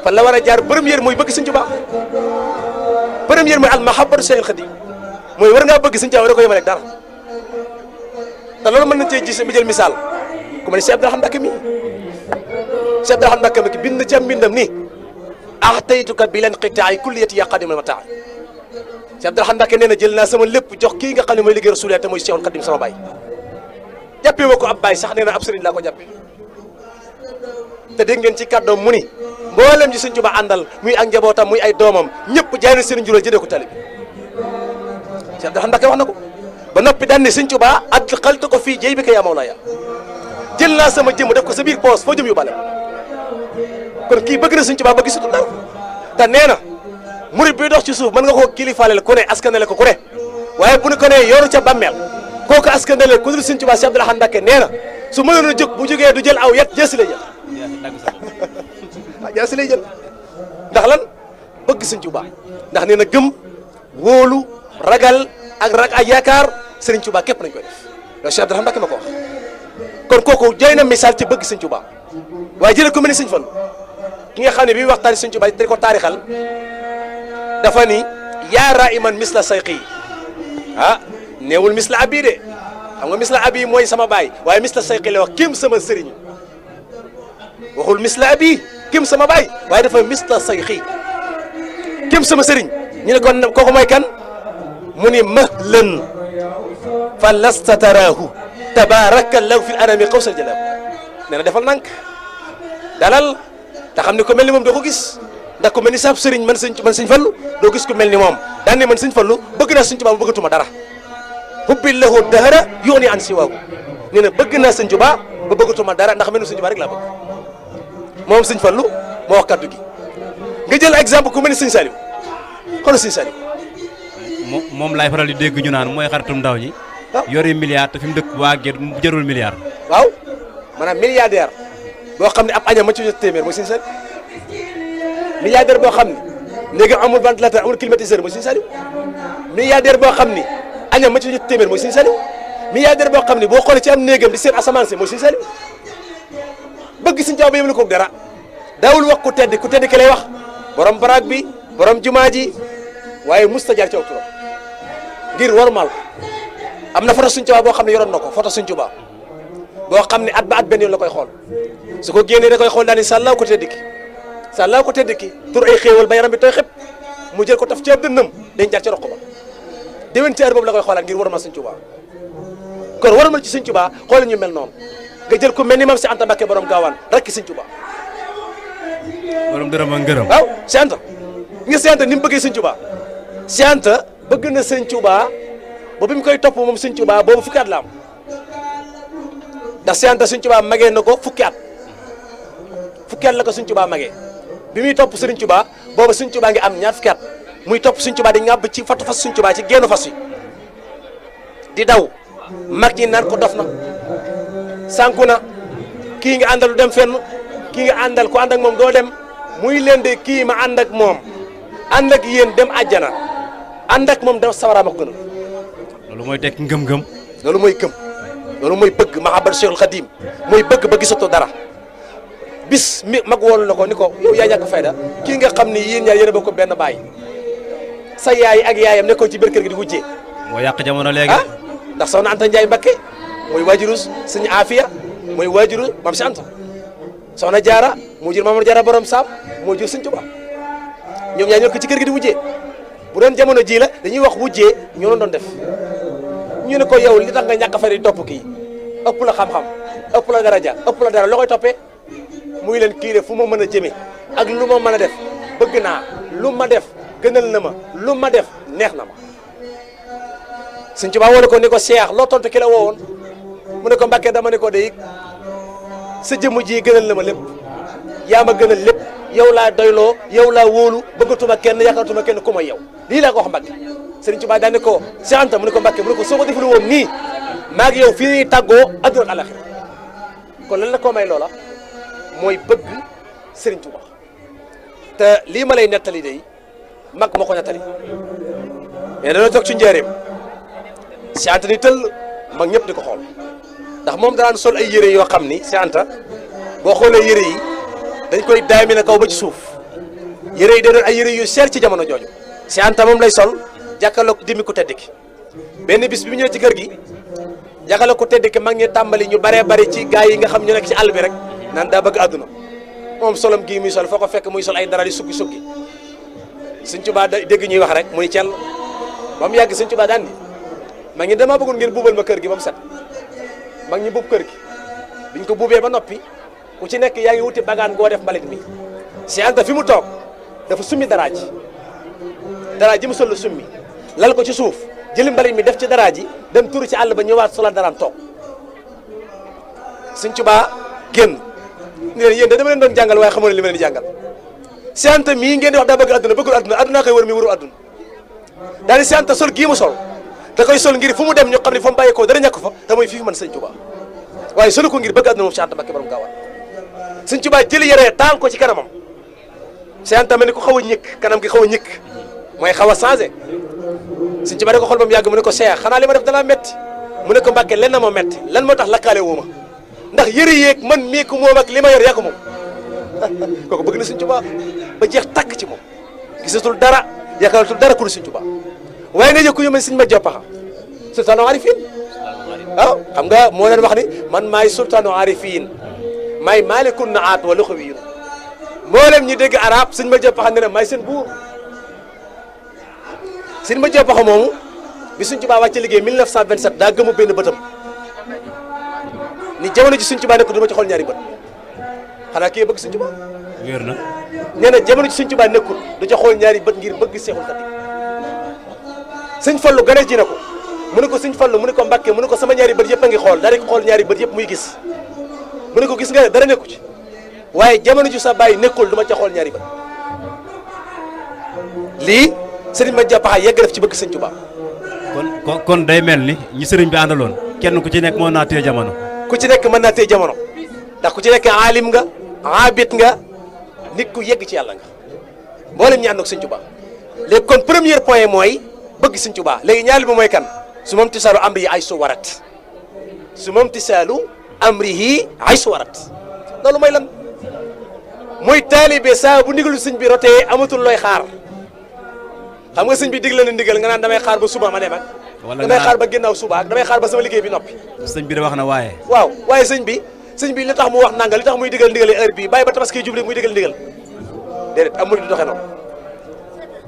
fan la war a jaar première mooy bëgg Sëñ Tuubaa première mooy al mahabbatu Seexul Xadiim mooy war ngaa bëgg Sëñ Tuubaa war ko yemale ak dara te loolu mën na cee gis mi jël misaal ku mel ne Cheikh Abdoul Ahad Mbacké mi Cheikh Abdoul Ahad Mbacké mi bind ca mbindam ni ahtaytuka bil inqitaa'i kulliyati ya qadimal mataa'i Cheikh Abdoul Ahad Mbacké nee na jël naa sama lépp jox kii nga xam ne mooy liggéey Rasulullah te mooy Cheikhul Xadiim sama baay jàppee ma ko ab baay sax nee na ab sëriñ laa ko jàppee te dégg ngeen ci kàddoom mu ni mboolem ji Sëñ Tuubaa àndal muy ak njabootam muy ay doomam ñëpp jaay na seen njuróol jëndee ko tali bi Cheikh Abdoul Ahad Mbacké wax na ko ba noppi daan ne Sëñ Tuubaa adxaltu ko fii jaybika yaa mawlaaya jël naa sama jëmm def ko sa biir poos foo jëm yóbbaale kon kii bëgg na Sëñ Tuubaa bëgg sutul dara te nee na murid bi dox ci suuf mën nga koo kilifaaleel ku ne askanale ko ku ne waaye bu ñu ko nee yoru ca bàmmeel kooku askanale ku dul Sëñ Tuubaa Cheikh Abdoul Ahad Mbacké nee na su mënoon a jóg bu jógee du jël aw yet jësi lay jël waaw jësi lay jël ndax lan bëgg Sëñ Tuubaa ndax nee na gëm wóolu ragal ak yaakaar Sëriñ Tuubaa képp nañ koy def loolu Cheikh Abdoul Ahad Mbacké ma ko wax kon kooku jooy na misaal ci bëgg Sëñ Tuubaa waaye jëlee ko mel ni Sëñ Fallu ki nga xam ne bi muy waxtaani Sëñ Tuubaa te ko taarixal dafa ni yaa raiman misla sayqi ah neewul misla abi de xam nga misla abi mooy sama baay waaye misla sayqi la wax kim sama sëriñ waxul misla abi kim sama baay waaye dafa misla sayqi kim sama sëriñ ñu ne kon kooku mooy kan mu ni mahlan fa lasta taraahu tabarakallahu fil anami qawsal jalab nee na defal nank dalal te xam ne ko mel ni moom doo ko gis ndax ko mel ni saab sëriñ man Sëñ Fallu doo gis ko mel ni moom daan ne man Sëñ Fallu bëgg naa Sëñ Tuubaa bu bëggatuma dara hubbil lahu dahra yughni an siwaahu nee na bëgg naa Sëñ Tuubaa ba bëggatuma dara ndax mel ni Sëñ Tuubaa rek laa bëgg moom Sëñ Fallu moo wax kaddu gi nga jël exemple ku mel ni Sëñ Saliou xoolal Sëñ Saliou moom laay faral di dégg ñu naan mooy xaritum ndaw ñi yori milliard te fi mu dëkk waa Guèye mu jërul milliard waaw maanaam milliardaire boo xam ne ab añam ma ci jot téeméer mooy Sëñ Saliou milliardaire boo xam ne léegi amul ventilateur amul climatiseur mooy Sëñ Saliou milliardaire boo xam ni añam ma ci jot téeméer mooy Sëñ Saliou milliardaire boo xam ne boo xoolee ci am néegam di seen asamaan si mooy Sëñ Saliou bëgg Sëñ Tuubaa ba yëmale ko dara daawul wax ku tedd ki lay wax borom baraag bi borom jumaa ji waaye musta jaar ci aw turam ngir warmal am na photo Sëñ Tuubaa boo xam ne yoroon na ko photo Sëñ Tuubaa boo xam ne at ba at benn yoon la koy xool su ko génnee da koy xool daal ni sàllaaw ko tedd ki tur ay xéewal ba yaram bi tooy xëpp mu jël ko taf ci ab dënnam dañ jaar ci roq ba déwén ci heure boobu la koy xoolaat ngir warmal Sëñ Tuubaa kon warmal ci Sëñ Tuubaa xool ñu mel noonu nga jël ko mel ni Maam Si Anta Mbakke borom gaawaan rakki Sëñ Tuubaa borom dërëm ak ngërëm waaw Si Anta nga Si Anta ni mu bëggee Sëñ Tuubaa Si Anta bëgg na Sëñ Tuubaa ba bi mu koy topp moom Sëñ Tuubaa boobu fukki at la am ndax Si Anta Sëñ Tuubaa magee na ko fukki at la ko Sëñ Tuubaa magee bi muy topp Sëriñ Tuubaa boobu Sëñ Tuubaa ngi am ñaar fukki at muy topp Sëñ Tuubaa di ŋàbb ci fatu fas Sëñ Tuubaa ci génnu fas yi di daw mag ñi naan ko dof na sànku na kii nga àndal du dem fenn kii nga àndal ku ànd ak moom doo dem muy leen de kii ma ànd ak moom ànd ak yéen dem àjjana ànd ak moom dem sawara ma ko gënal loolu mooy tekk ngëm-ngëm loolu mooy gëm loolu mooy bëgg mahabbat Cheikhul Khadim mooy bëgg ba gisatoo dara bis mi mag woolu na ko ni ko yow yaa ñàkk fayda kii nga xam ni yéen ñaar yéen a bokk benn baay sa yaay ak yaayam nekkoon ci biir kër gi di wujjee moo yàq jamono léegi ndax soxna Anta Ndiaye Mbakke mooy waajuru Sëñ Afiya mooy waajuru Maam Si Anta soxna Jaara moo jur Mamadou Jaara borom saam moo jur Sëñ Tuubaa ñoom ñaar ñoo ko ci kër gi di wujjee bu doon jamono ji la dañuy wax wujjee ñoo doon def ñu ne ko yow li tax nga ñàkk fayda di topp kii ëpp la xam-xam ëpp la daraja ëpp la dara loo koy toppee muy leen kii de fu ma mën a jëme ak lu ma mën a def bëgg naa lu ma def gënal na ma lu ma def neex na ma Sëñ Tuubaa woo ko ni ko Cheikh loo tontu ki la woowoon mu ne ko Mbàkke dama ne ko de sa jëmm ji gënal na ma lépp yaa ma gënal lépp yow laa doyloo yow laa wóolu bëggatuma kenn yaakaartuma kenn ku may yow lii laa ko wax Mbàkke Sëriñ Tuubaa daan ne ko Cheikh Anta mu ne ko Mbàkke mu ne ko soo ko deful woon nii maa ngi yow fii ñuy tàggoo adduna ak àllaxira kon lan la ko may loola mooy bëgg Sëriñ Tuubaa te lii ma lay nettali day mag ma ko nettali mais dañoo toog ci njëreem Cheikh Anta ni tëll mag ñëpp di ko xool ndax moom danaan sol ay yére yoo xam ni Cheikh Anta boo xoolee yére yi dañ koy daay mi ne kaw ba ci suuf yére yi da doon ay yére yu seer ci jamono jooju si Anta moom lay sol jàkkaarloog dimi ku tedd ki benn bis bi mu ñëwee ci kër gi jàkkaarloog ku tedd ki mag ñi tàmbali ñu baree bari ci gaa yi nga xam ñu nekk ci àll bi rek naan daa bëgg àdduna moom solom gii muy sol foo ko fekk muy sol ay dara di sukki sukki Sëñ Tuubaa dégg ñuy wax rek muy cell ba mu yàgg Sëñ Tuubaa daan ni mag ñi damaa bëggoon ngeen buubal ma kër gi ba mu set mag ñi buub kër gi biñ ko buubee ba noppi ku ci nekk yaa ngi wuti bagaan goo def mbalit mi si Anta fi mu toog dafa summi daraa ji mu sol la summi lal ko ci suuf jëli mbalit mi def ci daraa ji dem turu ci àll ba ñëwaat solal daraam toog Sëñ Tuubaa génn ni leen yéen da dama leen doon jàngal waaye xamoo ne li ma leen di jàngal si Anta mii ngeen di wax daa bëgg àdduna bëggul àdduna àdduna koy wër mi wëru àdduna daal di si Anta sol gii mu sol da koy sol ngir fu mu dem ñu xam ne fa mu bàyyi ko dara ñàkk fa te mooy fii man Sëñ Tuubaa waaye solu ko ngir bëgg àdduna moom si Anta Mbakke borom gaawal Sëñ Tuubaa jëli yére taal ko ci kanamam si Anta mel ni ko xaw a ñëkk kanam gi xaw a ñëkk mooy xaw a changé Sëñ Tuubaa da ko xool ba mu yàgg mu ne ko Cheikh xanaa li ma def danaa metti mu ne ko Mbakke lenn moo metti lan moo tax lakkaale woo ma ndax yëre yeeg man mii ko moom ak li ma yor yaa ko moom kooku bëgg na Sëñ Tuubaa ba jeex tàkk ci moom gisatul dara yaakaaratul dara ku dul Sëñ Tuubaa waaye nga jëkku yómee Sëñ ma joppaxa sultaanu arifin waaw xam nga moo leen wax ni man maay sultaanu arifin maay maalikun naat wa luxawiyun mboolem ñi dégg arab Sëñ ma joppaxa ne na maay seen buur Sëñ ma joppaxa moomu bi Sëñ Tuubaa wàcce liggéey 1927 daa gëmu benn bëtam ni jamono ji Sëñ Tuubaa nekk du ma ci xool ñaari bët xanaa kii bëgg Sëñ Tuubaa wér na nee na jamono ji Sëñ Tuubaa nekkul du ca xool ñaari bët ngir bëgg Seexul Xadiim Sëñ Fallu gane ji na ko mu ne ko Sëñ Fallu mu ne ko Mbàkke mu ne ko sama ñaari bët yëpp a ngi xool daal di xool ñaari bët yëpp muy gis mu ne ko gis nga dara nekku ci waaye jamono ji sa bàyyi nekkul du ma ca xool ñaari bët lii sëriñ ma jàppaxa yegg def ci bëgg Sëñ Tuubaa kon day mel ni ñi sëriñ bi àndaloon kenn ku ci nekk moo naa téye jamono ku ci nekk mën naa téye jamono ndax ku ci nekk aalim nga abit nga nit ku yegg ci yàlla nga mboolem ñi ànd ak Sëñ Tuubaa léegi kon premier point mooy bëgg Sëñ Tuubaa léegi ñaari bi mooy kan su moom tisaalu amrihi ay su warat su moom tisaalu amrihi ay su warat loolu mooy lan mooy taalibe saa bu ndigalu sëñ bi rotee amatul looy xaar xam nga sëñ bi digle na ndigal nga naan damay xaar ba suba ma dem ak damay xaar ba ginnaaw suba ak damay xaar ba sama liggéey bi noppi sëñ bi da wax na waaye waaw waaye sëñ bi li tax mu wax nanga li tax muy digal ndigal heure bii bàyyi ba tabaski jubli muy digal ndigal déedéet am murit du doxee noonu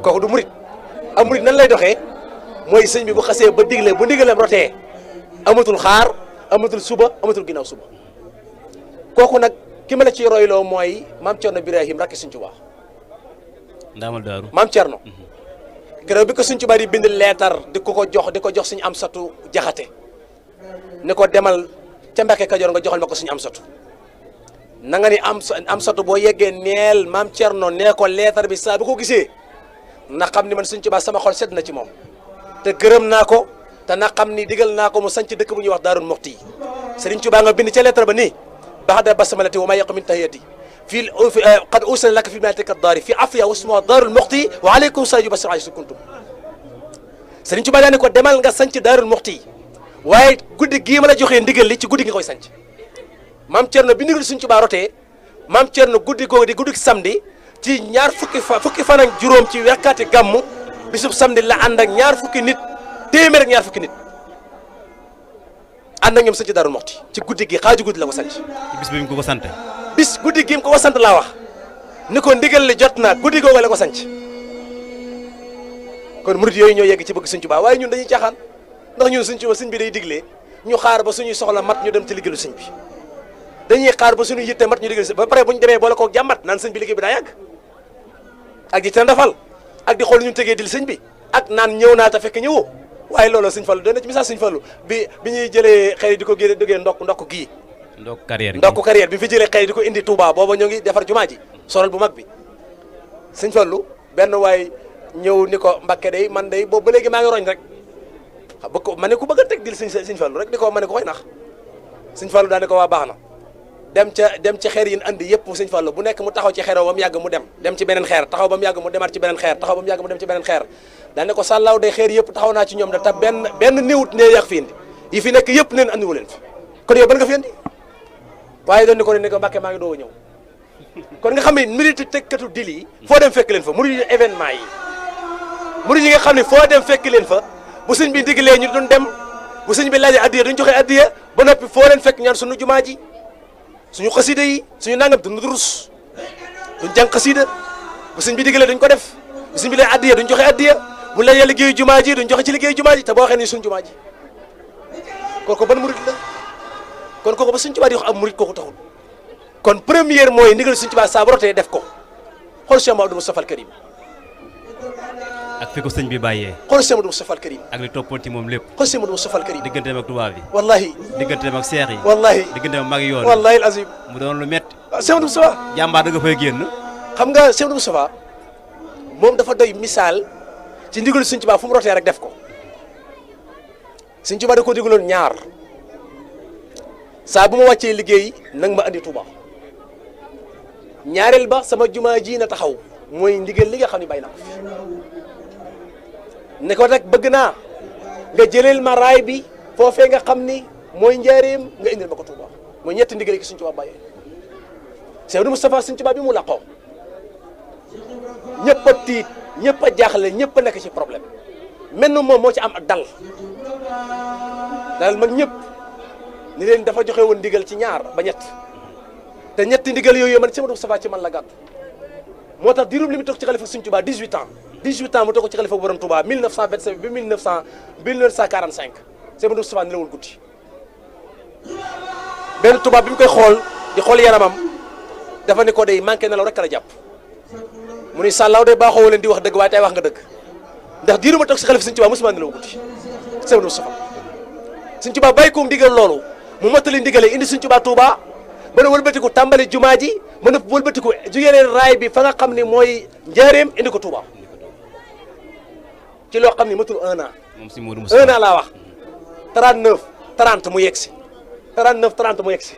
kooku du murit am murit nan lay doxee mooy sëñ bi bu xasee ba digle bu ndigalam rotee amatul xaar amatul suba amatul ginnaaw suba kooku nag ki ma la ciy royloo mooy maam Cerno Birahim rakki Sëñ Tuubaa ndaamal daaru maam Cerno keroog bi ko Sëñ Tuubaa di bind leetar di ko jox Sëñ Amsatu Jaxate ne ko demal ca Mbàkke Kajoor nga joxal ma ko Sëñ Amsatu na nga ni Amsatu boo yeggee neel maam Cerno nee ko leetar bi saa bu ko gisee na xam ni man Sëñ Tuubaa sama xol sedd na ci moom te gërëm naa ko te na xam ni digal naa ko mu sanc dëkk bu ñuy wax Daarul Muxti Sëriñ Tuubaa nga bind ca leetar ba nii baxda basmalati wa ma yaqu min tahiyati fii qad usna laka fi malatika daari fi afiya wasma Daarul Muxti wa aleykum salaam basir ay su kuntum Sëriñ Tuubaa daa ne ko demal nga sanc Daarul Muxti waaye guddi gii ma la joxee ndigal li ci guddi gi nga koy sanc maam Cerno bi ndigal Sëñ Tuubaa rotee maam Cerno guddi googu di guddi samedi ci ñaar fukki fan ak juróom ci wekkaati gàmmu bisub samedi la ànd ak ñaar fukki nit téeméer ak ñaar fukki nit ànd ak ñoom sanc Daarul Muxti ci guddi gi xaaju guddi la ko sanc ci bis bi mu ko sant bis guddi gi mu ko sant laa wax ni ko ndigal li jot na guddi googu la ko sanc kon murid yooyu ñoo yegg ci bëgg Sëñ Tuubaa waaye ñun dañuy caaxaan ndax ñun Sëñ Tuubaa sëñ bi day diglee ñu xaar ba suñuy soxla mat ñu dem ci liggéeyu sëñ bi dañuy xaar ba suñuy yitte mat ñu liggéeyu ba pare bu ñu demee boole koog jàmbat naan sëñ bi liggéey bi daa yàgg ak di tendafal ak di xool ñu tegee dil sëñ bi ak naan ñëw naa ta fekk ñëwoo waaye loolu Sëñ Fallu doon na ci misaal Sëñ Fallu bi ñuy jëlee xëy di ko génne duggee ndokk gii ndokk carrière bi fi jëlee xëy di ko indi Touba booba ñoo ngi defar jumaa ji sorol bu mag bi Sëñ Fallu benn waay ñëw ni ko Mbàkke day man day boobu ba léegi maa ngi roñ rek ba ko ma ne ku bëgg a teg dil Sëñ Fallu rek di ko ma ne ko koy nax Sëñ Fallu daa ne ko waa baax na dem ci xeer yi andi yëpp Sëñ Fallu bu nekk mu taxaw ci xeeroo ba mu yàgg mu dem ci beneen xeer taxaw ba mu yàgg mu demaat ci beneen xeer taxaw ba mu yàgg mu dem ci beneen xeer daa ne ko sàllaaw day xeer yëpp taxaw naa ci ñoom da te benn néewut ne yàq fi indi yi fi nekk yëpp neen andiwu leen fi kon yow ban nga fi indi waaye doon ni ko ne ko Mbàkke maa ngi doo ñëw kon nga xam ne murid tekkatu dil yi foo dem fekk leen fa murid événement yi murid yi nga xam ne foo dem fekk leen fa bu sëñ bi digalee ñu duñ dem bu sëñ bi laajee addiya duñ joxe addiya ba noppi foo leen fekk ñaan suñu jumaa ji suñu xasida yi suñu nangam duñ durus duñ jàng xasida bu sëñ bi digalee duñ ko def bu sëñ bi laajee addiya duñ joxe addiya bu laajee liggéeyu jumaa ji duñ joxe ci liggéeyu jumaa ji te boo waxee ni suñu jumaa ji kooku ban murid la kon kooku ba suñ Tuubaa di wax am murid kooku taxul kon première mooy ndigal suñ Tuubaa saa bu rotee def ko xool Cheikh Mamadou Moustapha al Karim ak fi ko sëñ bi bàyyee xool Cheikh Mamadou Moustapha al Karim ak li toppoon ci moom lépp xool Cheikh Mamadou Moustapha al Karim digganteem ak tubaab bi wallahi digganteem ak seex yi wallahi digganteem ak mag yoon wallahi al azim mu doon lu metti waaw Cheikh Mamadou Moustapha jàmbaar da nga fay génn xam nga Cheikh Mamadou Moustapha moom dafa doy misaal ci ndigal suñ Tuubaa fu mu rotee rek def ko suñ Tuubaa da ko digaloon ñaar saa bu ma wàccee liggéey nang ma andi Touba ñaareel ba sama jumaa ji na taxaw mooy ndigal li nga xam ne bay na ko ne ko rek bëgg naa nga jëleel ma raay bi foofee nga xam ni mooy njaareem nga indil ma ko Touba mooy ñetti ndigal yi suñ Tuubaa bàyyee Seydou Moustapha suñ Tuubaa bi mu laqoo ñëpp a tiit ñëpp a jaaxle ñëpp a nekk ci problème mel na moom moo ci am ak dal mag ñëpp ni leen dafa joxe woon ndigal ci ñaar ba ñett te ñetti ndigal yooyu man Seydou Moustapha ci man la gàtt moo tax diirum li mu toog ci xalifa Sëñ Tuubaa 18 ans mu toog ci xalifa bu borom Touba 1927 ba 1945 Seydou Moustapha ni la woon guddi benn tubaab bi mu koy xool di xool yaramam dafa ni ko day manqué nelaw rek la jàpp mu ni sàllaaw de baaxoo leen di wax dëgg waaye tey wax nga dëgg ndax diiru ma toog ci xalifa Sëñ Tuubaa mosuma nelaw guddi Seydou Moustapha Sëñ Tuubaa bàyyi ko ndigal loolu mu mottali ndigale indi Sëñ Tuubaa Touba mën a wëlbatiku tàmbali jumaa ji mën a wëlbatiku jugee leen raay bi fa nga xam ne mooy njaareem indi ko Touba ci loo xam ne matul 1 an. moom si Modou Moustapha 1 an laa wax 39 30 mu yegg si 39 30 mu yegg si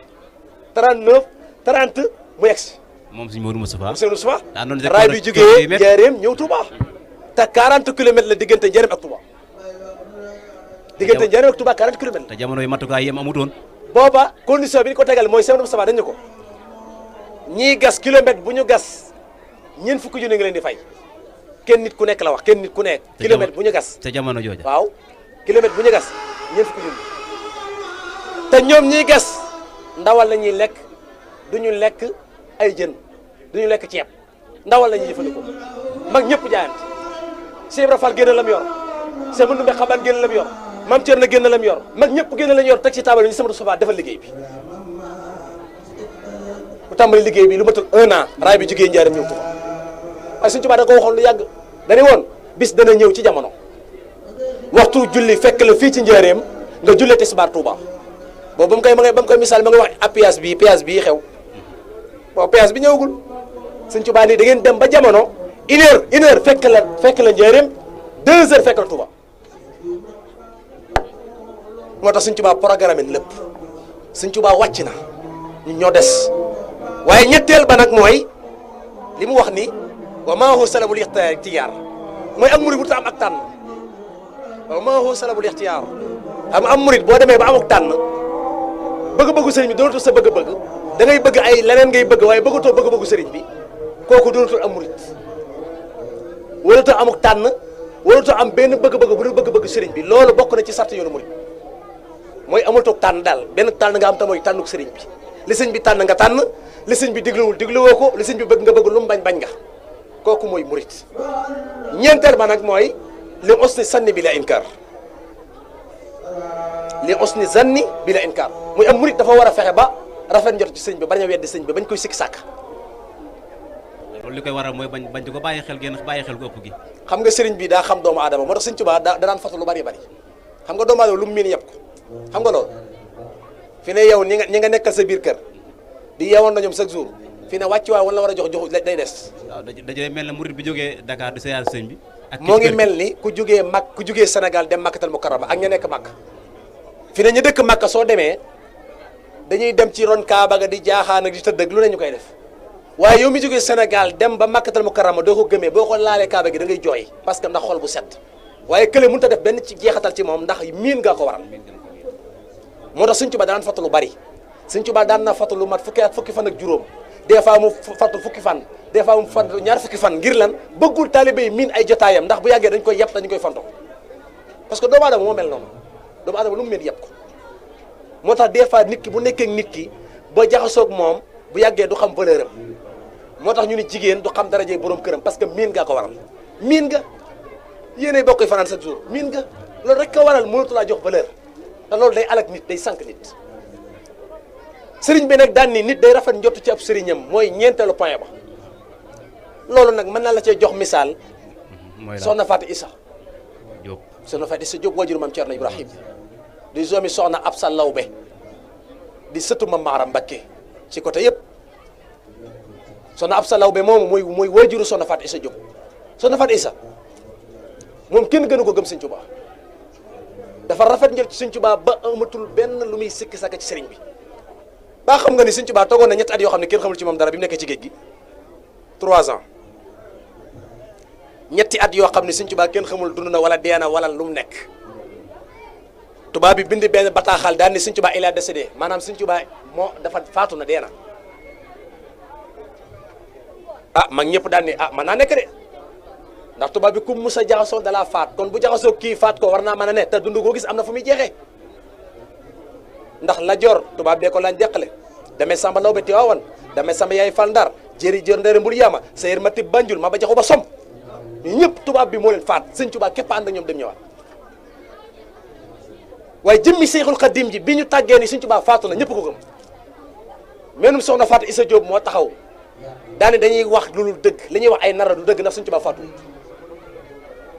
39 30 mu yegg si. moom si Modou Moustapha. Seydou Moustapha daa doon raay bi jugee njaareem ñëw Touba te 40 kilomètres la diggante njaareem ak Touba diggante njaareem ak Touba 40 kilomètres. te jamono yi matukaay yem amutoon. booba condition bi ñu ko tegal mooy Seydou Moustapha dañu ko ñii gas kilomètre bu ñu gas ñeent fukki junni nga leen di fay kenn nit ku nekk la wax kenn nit ku nekk. kilomètre bu ñu gas. te jamono jooja. waaw kilomètre bu ñu gas ñeent fukki junni te ñoom ñiy gas ndawal la ñuy lekk du ñu lekk ay jën du ñu lekk ceeb ndawal la ñuy jëfandikoo mag ñëpp jaayante Cheikh Ibra Fall génn la mu yor Cheikh Mandoumbé Xabane génn la mu yor Mame Thierno génn la mu yor mag ñëpp génn la ñu yor teg ci taabal yi ñu Seydou Moustapha defal liggéey bi bu tàmbali liggéey bi lu matul 1 an raay bi jógee njaaram ñëw Touba waaye Sëñ Tuubaa da ko waxoon lu yàgg dañu woon bis dana ñëw ci jamono waxtu julli fekk la fii ci njaareem nga jullee tisbaar Touba boobu ba mu koy misaal ma nga wax péage bii xew boobu péage bi ñëwagul Sëñ Tuubaa nii da ngeen dem ba jamono une heure fekk la njaareem 2 heures fekk la Touba moo tax Sëñ Tuubaa programme lépp Sëñ Tuubaa wàcc na ñu ñoo des waaye ñetteel ba nag mooy li mu wax ni wa maa huwa salabul ixtiyaar mooy am murid bu ta am ak tànn wa maa huwa salabul ixtiyaar am murid boo demee ba amuk tànn bëgg-bëggu sëriñ bi doonatul sa bëgg-bëgg da ngay bëgg ay leneen ngay bëgg waaye bëggatoo bëgg-bëggu sëriñ bi kooku doonatul am murid walatoo amuk tànn walatoo am benn bëgg-bëgg bu dul bëgg-bëgg sëriñ bi loolu bokk na ci sart yoonu murid mooy amul toog tànn daal benn tànn nga am te mooy tànnuk sëriñ bi li sëñ bi tànn nga tànn li sëñ bi digluwul digluwoo ko li sëñ bi bëgg nga bëgg lu mu bañ nga kooku mooy murit ñeenteel ba nag mooy li usni zanni bi la inkar li usni zanni bi la inkar muy am murit dafa war a fexe ba rafet njort ci sëñ bi bañ a weddi sëñ bi bañ koy sikki sàkk loolu li koy waral mooy bañ di ko bàyyi xel ngeen bàyyi xel ko ëpp gi xam nga sëriñ bi daa xam doomu aadama moo tax sëñ Tuubaa da daan fatu lu bari xam nga doomu aadama lu mu miin yëpp ko xam nga loolu fi ne yow ñi nga nekkal sa biir kër di yeewoon na ñoom chaque jour fi ne wàcc waay wala war a jox day des. waaw dajale mel ne murid bi jógee Dakar di seeyal sëñ bi. ak moo ngi mel ni ku jógee Sénégal dem Makkatal Mukarrama ak ña nekk Makka fi ne ñu dëkk Makka soo demee dañuy dem ci ron Kaaba ga di jaaxaan ak di tëdd ak lu ne ñu koy def waaye yow mi jógee Sénégal dem ba Makkatal Mukarrama doo ko gëmee boo ko laalee Kaaba gi da ngay jooy parce que ndax xol bu set waaye kële mënut a def benn ci jeexatal ci moom ndax miin nga ko waral. moo tax Sëñ Tuubaa daan fàttalu bari Sëñ Tuubaa daan na fàttalu mat fukki fan ak juróom des fois mu fatu fukki fan des fois mu fatu ñaar fukki fan ngir lan bëggul taalibe yi miin ay jotaayam ndax bu yàggee dañ koy yàpp dañu koy fanto parce que doomu aadama moo mel noonu doomu aadama lu mu mel yàpp ko moo tax des fois nit ki bu nekkee nit ki ba jaxasoog moom bu yàggee du xam valeur am moo tax ñu ni jigéen du xam darajey borom këram parce que miin ngaa ko waral miin nga yéenay bokkoy fanaan chaque jour miin nga loolu rek ko waral mënatu laa jox valeur te loolu day alak nit day sànq nit sëriñ bi nag daan ni nit day rafet njottu ci ab sëriñam mooy ñeenteelu point ba loolu nag mën naa la cee jox misaal soxna Fatou Issa Diop soxna Fatou Issa Diop waajuru Maam Cerno Ibrahim di doomi soxna Absa Lawbe di sëtu Maam Maaram Mbakke ci côté yëpp soxna Absa Lawbe moomu mooy waajuru soxna Fatou Issa Diop soxna Fatou Issa moom kenn gënu ko gëm Sëñ Tuubaa dafa rafet njël ci Sëñ Tuubaa ba amatul benn lu muy sikki saka ci sëriñ bi baa xam nga ni Sëñ Tuubaa toogoon na ñetti at yoo xam ne kenn xamul ci moom dara bi mu nekkee ci géej gi 3 ans ñetti at yoo xam ne Sëñ Tuubaa kenn xamul dund na wala dee na wala lu mu nekk tubaab bi bind benn bataaxal daal ni Sëñ Tuubaa il a décédé maanaam Sëñ Tuubaa moo dafa faatu na dee na ah mag ñëpp daal ni ah mën naa nekk de ndax tubaab bi ku mus a jaxasoo dalaa faat kon bu jaxasoo kii faat ko war naa mën a ne te dund koo gis am na fu muy jeexee ndax la jor tubaab bee ko lañ deqale damay samba law be Tiwaawan damay samba yaay fal ndar jëri jër ndere mbul yaama sayër ma tib banjul ma ba jaxu ba som ñu ñëpp tubaab bi moo leen faat Sëñ Tuubaa képp ànd ak ñoom dem ñëwaat waaye jëmmi Seexul Xadiim ji bi ñu tàggee ni Sëñ Tuubaa faatu na ñëpp ko gëm menum soxna Fatou Issa Diop moo taxaw daane dañuy wax lu dul dëgg li ñuy wax ay nara du dëgg ndax Sëñ Tuubaa faatu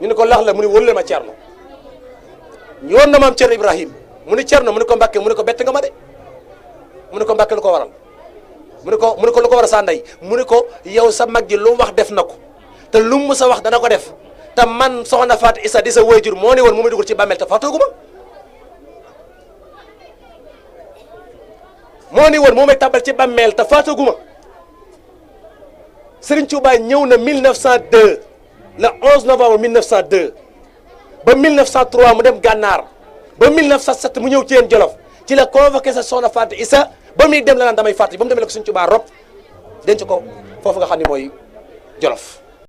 ñu ne ko lax la mu ne wóolu ma Cerno ñu woon na Maam Cerno Ibrahim mu ne Cerno mu ne ko Mbàkke mu ne ko bett nga ma de mu ne ko Mbàkke lu ko waral mu ne ko lu ko waral sa ndey mu ne ko yow sa mag ji lu mu wax def na ko te lu mu sa wax dana ko def te man soxna Fatou Issa di sa waajur moo ne woon mu may dugal ci bàmmeel te faatoogu ma moo ne woon moo may tabal ci bàmmeel te faatoogu ma Serigne Touba ñëw na 1902 le 11 novembre 1902 ba 1903 mu dem Gànnaar ba 1907 mu ñëw ci yéen Jolof ci la convoqué sa soxna Fatou Issa ba muy dem la naan damay fàttali ba mu demee la ko Sëñ Tuubaa rob denc ko foofu nga xam ne mooy Jolof